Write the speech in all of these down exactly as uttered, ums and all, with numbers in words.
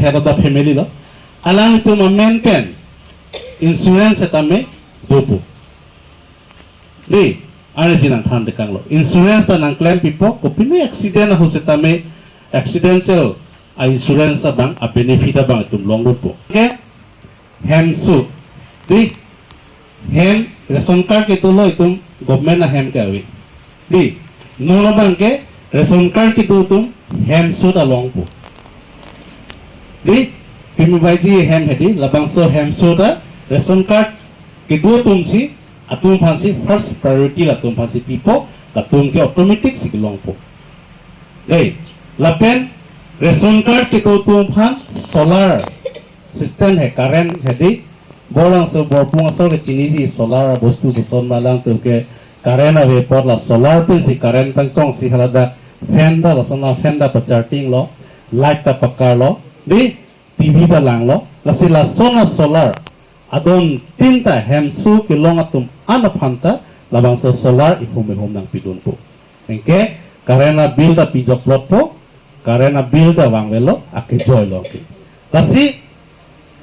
head of the family lo. Alanglitum amen pen insurance setame dopo. Dei, arnisi nangthan tekanglo. Insurance ta nangklem pipo, kopine accident ahut setame accidental a insurance abang, a benefit abang itum longpo. Ke hemso. Dei, hem ration card kedolo itum government ahem ke ave. Dei, non abang ke ration card kedo atum hemso ta longpo. Dei, pimi baiji hem hedi, labangso hemso ta ration card kedo atum si, atum aphan si first priority latum aphan si pipo, latum ke automatic si kelongpo. Dei, lapen ration card kedo atum aphan solar system he, current hedi, borlangso borpung asor ke chinisi solar bostu beson ma, alangtum ke current ave apot la solar pensi current pangchongsi haladak fan ta, lason a fan ta pachartinglo, light ta pakarlo, dei, T V ta langlo, lasi lason a solar adon tin ta hemso kelong atum an aphan ta labangso solar ihum ihum nangpidunpo. Anke current a bill ta pijoklotpo, current a bill ta vangvelo, akejoilo ke. Lasi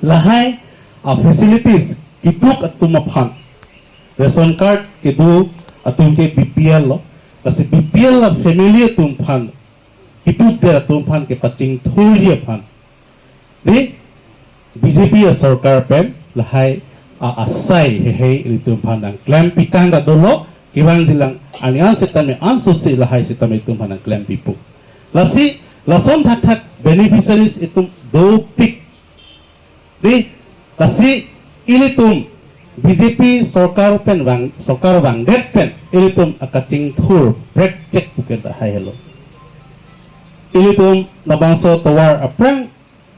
lahai a facilities keduk atum aphan, ration card kedo atum ke B P L lo, lasi B P L a family atum aphan, keduk det atum aphan kepachingthurji aphan, dei, B J P a sorkar pen lahai a asai heihei ilitum aphan nangklem pitang ta dolo, kevangjilang ani an setame anso si lahai setame itum aphan nangklem pipo. Lasi lason thakthak beneficiaries itum dopik. Dei, lasi ilitum B J P sorkar pen vang, sorkar vangdet pen ilitum akachingthur brekchek pu ke lahai helo. Ilitum labangso tovar aphrang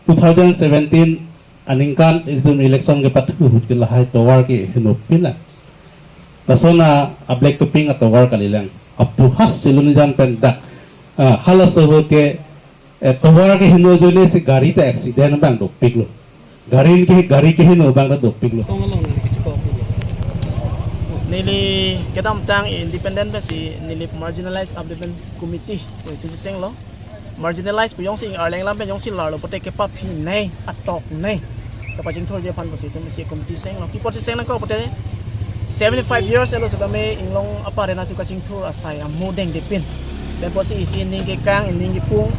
two thousand seventeen aningkan ilitum election kepathu ahut ke lahai tovar ke heno pinlang. Lason a black topping atovar kalilang. Up to ha Silonijan pen dak, ah, halaso ahut ke, eh, tovar ke heno ajoine si gari ta accident abang dopiklo. Gari ke, gari keheno abang ta dopiklo. Song along neli kachepho pulo. Neli kedamtang independent pensi neli marginalized updevelopment committee pu itum senglo. Marginalized pu jongsi arleng lam pen jongsi larlo pote kepaphi nei, atok nei, kapachingthurji aphan pusi itum isi committee senglo. Pi apotsi seng nangkok pote seventy five years elo setame inglong apar ena tu kachingthur asai amo dengde pin. Pen pusi isi ning kekang, ning kepung,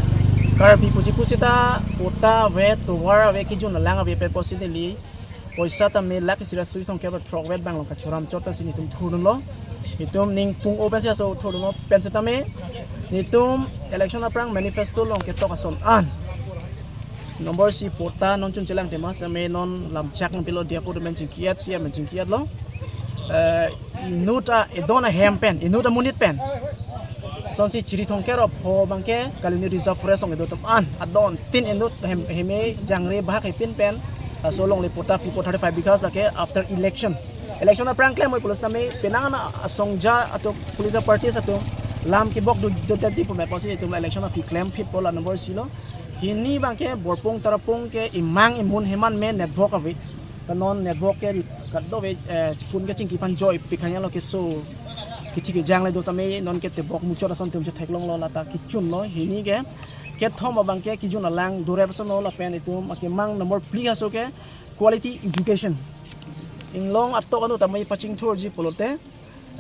Karbi pusi pusi ta patta ave, tovar ave, kejun alang ave, pen pusi neli poisa tame lakh isi ra suri thomkep ra throkvet abang along kachoram chot pensi netum thurdunlo. Netum ning pung-o pensi laso thurdunlo, pen setame netum election aphrang manifesto along ketok ason an. Nombor isi patta non chunchelang tema setame non lamchak nangpilo, D F O atum pen chingki-et, C M pen chingki-etlo. Eh, inut a, edon ahem pen, inut amonit pen, sonsi chiri thomkep ra pho abang ke Kaloni Reserve Forest along kedo atum an, adon tin inut hem, heme jangre bahak hepin pen, ah, laso alongle patta pipo thirty five bighas lake after election. Election aphrang klem oi pulo setame penang ana asongja atum political parties atum lam kebok do, do detji pu me pusi itum election aphi klem phitpo, la nombor isi lo. Hini abang ke borpung tarapung ke imang imun heman me network ave. Ta non network ke kadokave, eh, phone kachingki aphan joipik hanya lo, keso kithi kejang le do setame non ke tebok muchot ason atum chetheklonglo, lata kechunlo. Hini ke kethom abang ke kejun alang dorep asonlo, lapen itum akemang nombor phli aso ke quality education. Inglong atok anu tame pachingthurji pulote,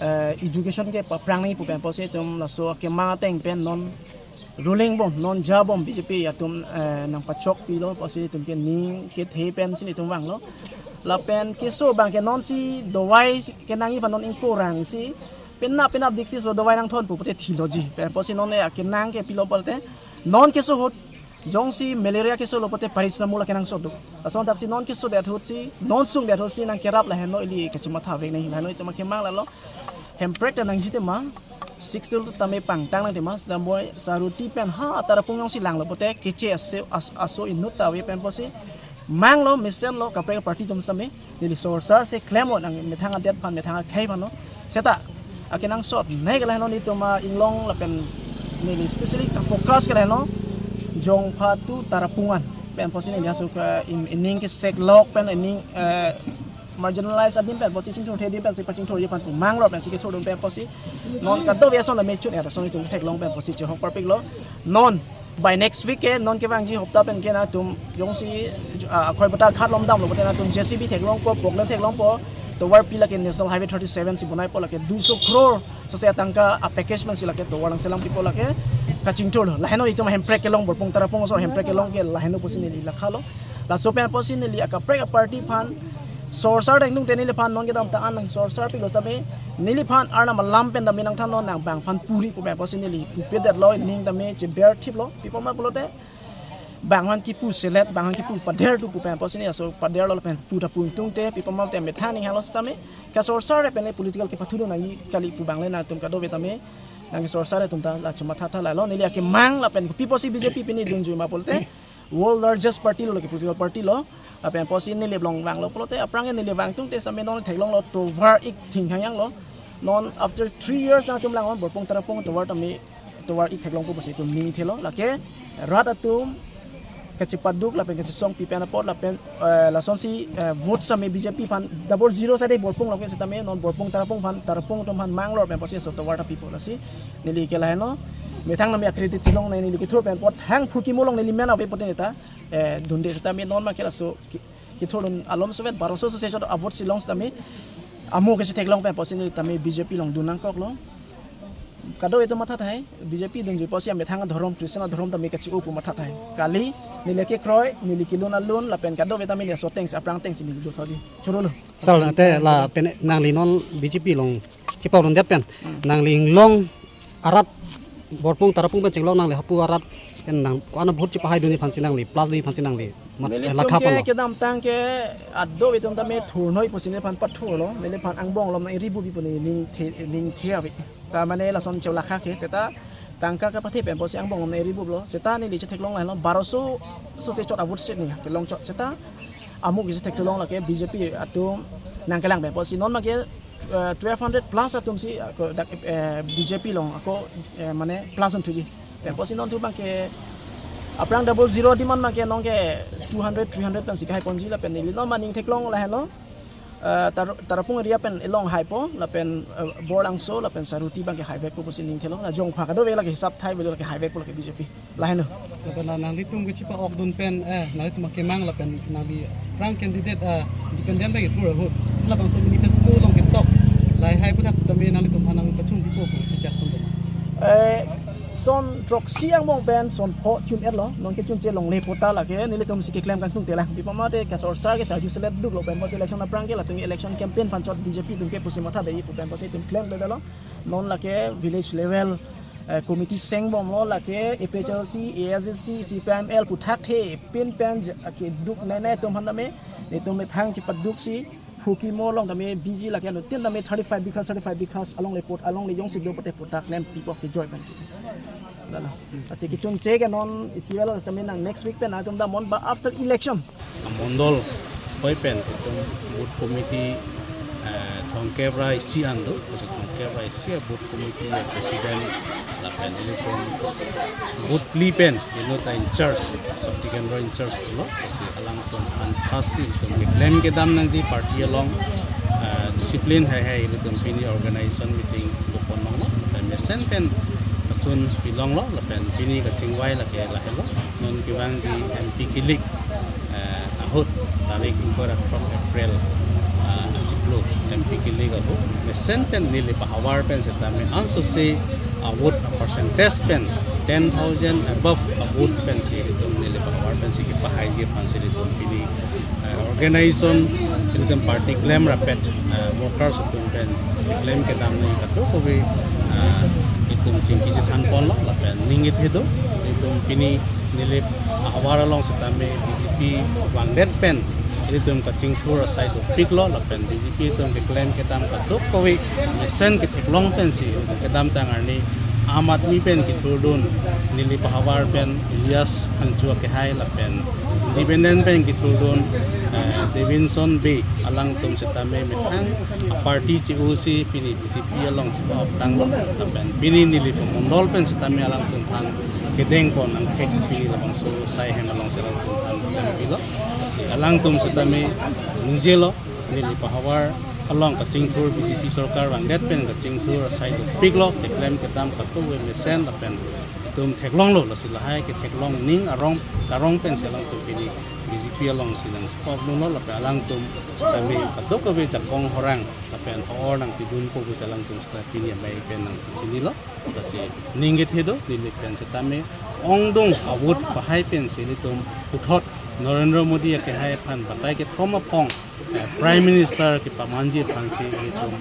eh, education ke paphrang nangji pu pen pusi itum laso akemang ateng pen non ruling bom, non ja bom B J P atum, eh, nangpachokpilo pusi itum ke ning kethe pensi netum vanglo. Lapen keso abang ke non si dawai si kenangji aphan non ingkorang si penap penap dik si laso dawai nangthon pu pote thiloji. Pen pusi non, eh, akenang ke pilo pulote, non keso ahut jongsi malaria keso lo pote paracetamol akenangsot do. Lason thaksi non keso det ahut si, non sung det ahut si nangkerap lahenlo, ili kachimatha vek nangji lahenlo, itum akemang lalo. Hemprek ta nangji tema, Six Schedule tame pangtang nang tema, sita boi saruti pen ha tarapung jongsi langlo pote keche aso, as-, aso inut ta ave pen pusi manglo, mesenlo, kaprek party atum setame, neli sorsar si klemlo nang methang adet aphan, methang akhei aphanlo. Seta akenangsot nei ke lahenlo, netum a inglong lapen neli specially ka-focus ke lahenlo Jongpha to tarapung an pen pusi neli aso ke in-, ining keseklok pen ining, eh, marginalized adim pen pusi, chingthurthe adim pensi pachingthurji aphan pu manglo pensi kethurdun pen pusi non kadokave ason tame chun-et ason itum theklong pen pusi chehok parpiklo. Non By next week ke non kevangji hopta pen ke nangtum jongsi, ah, akhoi bata ghat lom damlo pute nangtum J C B theklongpo, poklen theklongpo, tovar pi lake National Highway thirty-seven si bonaipo, lake dui so crore sose atangka a package man si lake tovar nangselam pipo, lake kachingthurlo. Lahenlo itum Hemprek kelong, Borpung Tarapung aso Hemprek kelong ke lahenlo pusi neli lakhalo. Laso pen pusi neli akaprek a party aphan sorsar dengdung te neliphan non kedamtang an nangsorsar piklo tame, neliphan arnam alam pen tame nangthanlo, nang bang aphan puri pu pen pusi neli pupedetlo, ning tame cheber thiplo, pi apot ma pulote bang aphan kipu selet, bang aphan kipu pader tu pu pen pusi neli aso paderlo, lapen pu ta pu ingtungte, pi apot ma te methang ning hanglo sitame, kasorsar pen le political kepathudun nangji kali pu abang le nangtum kadokave tame nangsorsar atum ta la chuma thatha lalo, neli akemang lapen pi pusi B J P pini dunjui ma pulote world largest party lo, lake political party lo. Lapen pusi neli along vanglo pulote aphrang neli vang tungte same non theklonglo, tovar ik thing hangyanglo. Non after three years nangtum lang Borpung Tarapung tovar tame, tovar ik theklongpo pusi itum ning thelo, lake rat atum kachepaduk lapen kachesong pi pen apot lapen, eh, lasonsi, eh, vote same B J P aphan double zero sade Borpung along ke sitame non Borpung Tarapung aphan, Tarapung atum aphan manglo pen pusi aso tovar ta pipo, lasi neli ke lahenlo. Methang tame a-credit chelong nai neli kethur pen apot hang Phukimo along neli men ave pute neta, eh, dunde sitame non ma ke laso ki-, kethurdun alom sovet baroso sose chot a-vote si long sitame amo kechetheklong pen pusi neli tame B J P along dun nangkoklo. Kadokave atum matha tahai, B J P dunjui pusi amethang adhorom, Christian adhorom tame kachi-o pu matha tahai. Kali, neli kekroi, neli kelun alun, lapen kadokave tame neli aso ateng si, aphrang ateng si neli do thodi. Chorolo. Sal, ante lapen nangli non B J P along chepau rundet pen, hmm, nangli inglong arat Borpung Tarapung pen chenglong nangli hapu arat pen nang ko-an a-vote chepahaidunji aphansi nangli, plus dunji aphansi nangli mat, neli eh, lakha tum ke palo. Kedamtang ke ado itum tame thurnoi pusi neliphan pathurlo, neliphan angbong alom nang-iri bubi pu neli ning the, ning the ave. Ta mane lason chelang lakha ke, seta tangka kapathe pen pusi angbong alom nang-iri bublo, seta neli chetheklong lahenlo, baroso sose chot a-vote sitame kelong chot, seta amo kechetheklong lake B J P atum nangkelang pen pusi non ma ke, eh, twelve hundred plus atum si ako dak, eh, B J P along ako, eh, mane plus on thuji. Pen pusi non thu abang ke aphrang double zero demand ma ke non ke two hundred, three hundred pen si kahai ponji lapen neli non ma ning theklong lahenlo. Eh, Tar-, Tarapung area pen elong haipo, lapen, eh, Borlangso, lapen Saruti abang ke haivekpo pusi ning thelo, la Jongpha kadokave lake hisap thai belo lake haivekpo lake B J P. Lahenlo. Lapen la nanglitum kechepa-okdun pen, eh, nanglitum akemang lapen nangli aphrang candidate, eh, independent pen kethur ahut, labangso manifesto along ketok lahai aputhak sitame nanglitum aphan nangpachun pipo pu chechak thon doma. Eh, son throksi angbong pen son pho chun-etlo, non ke chunche longle pota lake nelitum si keklem kangtungte lang. Pi apot ma te kasorsar ke charju selet duklo pen pusi election aphrang ke latum election campaign aphan chot B J P atum ke pusi matha dei pu pen pusi itum klemkledetlo. Non lake village level, eh, committee sengbomlo, lake A P H L C, A S D C, C P I M L aputhak the pin pen je-, keduk nene atum aphan tame, netum methang chepaduk si, Phukimo along tame B J lake anuttin tame thirty-five bighas, thirty-five bighas alongle pot, alongle jongsi do pote pota klem pipo kejoi pensi. Lalo. Lasi kechunche ke non isi vel sitame nang next week pen atum damnon ba after election. Amondol hoi pen itum booth committee, eh, thomkep ra isi an do, pusi thomkep ra isi a-booth committee a-president lapen ilitum booth phli pen inut a-in-charge, Shakti Kendra in-charge pulo, pusi alangtum aphan phasi itum keklem kedam nangji party along, eh, discipline haihai ilitum pini organization meeting bupon longlo, lapen mesen pen pachun pilonglo, lapen pini kachingvai lake lahelo, non kevangji M P kilik, eh, ahut tarik ingkoi ra throk April, ah, achiklo M P kilik ahut mesen pen neli pahavar pen setame ansose a-vote a-percentage pen ten thousand above a-vote pensi itum neli pahavar pensi kepahaiji aphansi itum pini, eh, organization, itum party klem rapet, eh, workers atum pen klem kedam nangji kadokave, eh, itum chingki chethan ponlo lapen ning ithe do, itum pini neli ahavar along setame B J P vangdet pen ilitum kachingthur asai dopiklo lapen B J P atum keklem kedam kadokave mesen ketheklong pensi kedamtang arni Aam Aadmi pen kethurdun, neli pahavar pen Elias Phangcho akehai lapen independent pen kethurdun, eh, Davidson Bey, alangtum setame methang a-party che-osi pini B J P along chepa-oktanglo lapen pini neli pamondol pen setame alangtum aphan kedeng pon angthek pini labangso asai hem alongsi alangtum aphan kedeng pilo. Si alangtum setame ningjelo, neli pahavar along kachingthur B J P sorkar vangdet pen kachingthur asai dopiklo, keklem kedam satu we mesen lapen Tum theklonglo, lasi lahai ketheklong ning arong karong pensi alangtum pini B J P alongsi nangchepok longlo, lapen alangtum tame kadokave jakong horang lapen ho-or nangpidunpo pusi alangtum seta pini amei pen nangchinilo. Lasi ning kethe do, neli pen setame ongdung a-vote pahai pensi ilitum puthot Narendra Modi akehai aphan batai kethom aphong, eh, Prime Minister kepamanji aphansi ilitum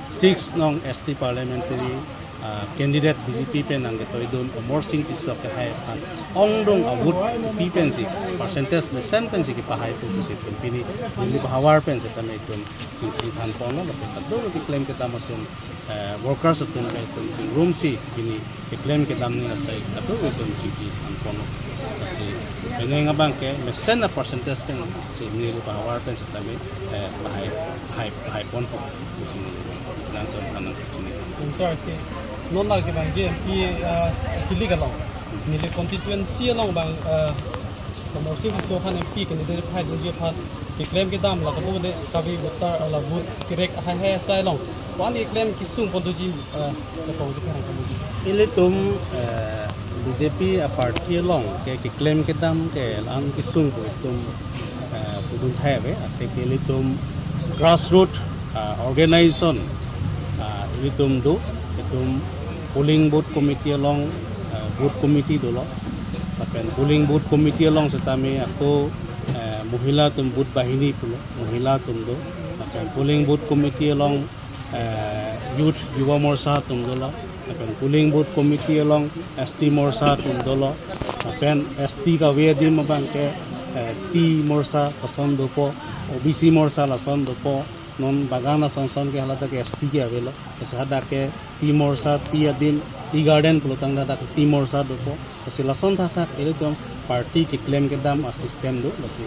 six nong S T parliamentary, ah, candidate B J P pen nangketoidun Amarsing Tisso akehai aphan ongdung a-vote pi pensi, percentage mesen pensi kepahaipo pusi itum pini Dilip ahavar pen setame itum chingki thanponlo, lapen kadokave keklem kedam atum, eh, workers atum ke itum chingrumsi pini keklem kedam ning asai kadokave itum chingki thanponlo. Lasi penang abangke mesen a-percentage pensi Dilip ahavar pen setame, eh, pahai, pahai, pahaiponpo pusi nangtum aphan nangchini. Sir, si non lake bang J M P, ah, kilik along, neli constituency along bang, ah, Amarsing Tisso aphan M P candidate phaidunji aphan keklem kedam la kadokave voter, ah, la vote kerek ahai hai asai along, ko-an keklem kesung pondoji, ah, kesung ji phan pondoji. Ilitum, eh, B J P a-party along ke keklem kedam ke lang kesung pu itum, eh, pudun thai ave, athe ke ilitum grassroot, ah, organization, ah, ilitum do, itum polling booth committee along, ah, booth committee dolo, lapen polling booth committee along setame ako, eh, mohila atum booth bahini pulo, mohila atum do, lapen polling booth committee along, eh, Youth Yuva Morcha atum dolo, lapen polling booth committee along S T Morcha atum dolo, lapen S T kave adim abangke, eh, Tea Morcha lason dopo, O B C Morcha lason dopo, non bagan asonson ke haladak ke S T ke avelo, lasi hadak ke Tea Morcha, Tea adim, Tea Garden pulotangte hadak Tea Morcha dopo, lasi lason thakthak ilitum party keklem kedam a-system do, lasi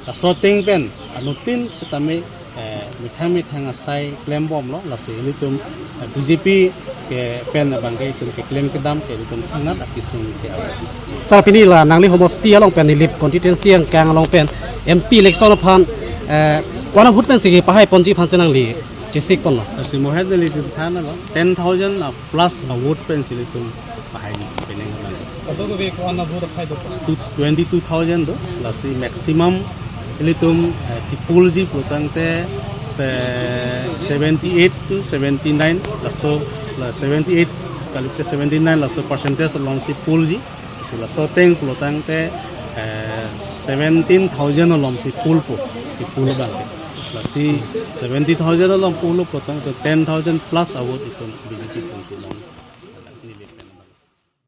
laso ateng pen anuttin setame, eh, methang methang asai klembomlo, lasi ilitum, eh, B J P ke pen abangke itum keklem kedam ke ilitum thangnat akesung ke ave. Sir, pini la nangli homosti along pen, Dilip constituency angkang along pen M P election aphan, eh, ko-an a-vote pensi kepahaiponji aphansi nangli chesikponlo? Lasi mohet neli itum thanlo, ten thousand a-plus a-vote pensi ilitum pahai penang abang. Kadokave ko-an a-vote aphai do? Two, twenty-two thousand do, lasi maximum ilitum, eh, tipulji pulotangte se-, seventy-eight to seventy-nine, laso, la seventy-eight kalite seventy-nine laso percentage alongsi pulji. Lasi laso ateng pulotangte, eh, seventeen thousand alongsi pulpo, tipul abangke. Lasi seventy thousand along pulpo pulotangte ten thousand plus a-vote itum B J P atumsi long.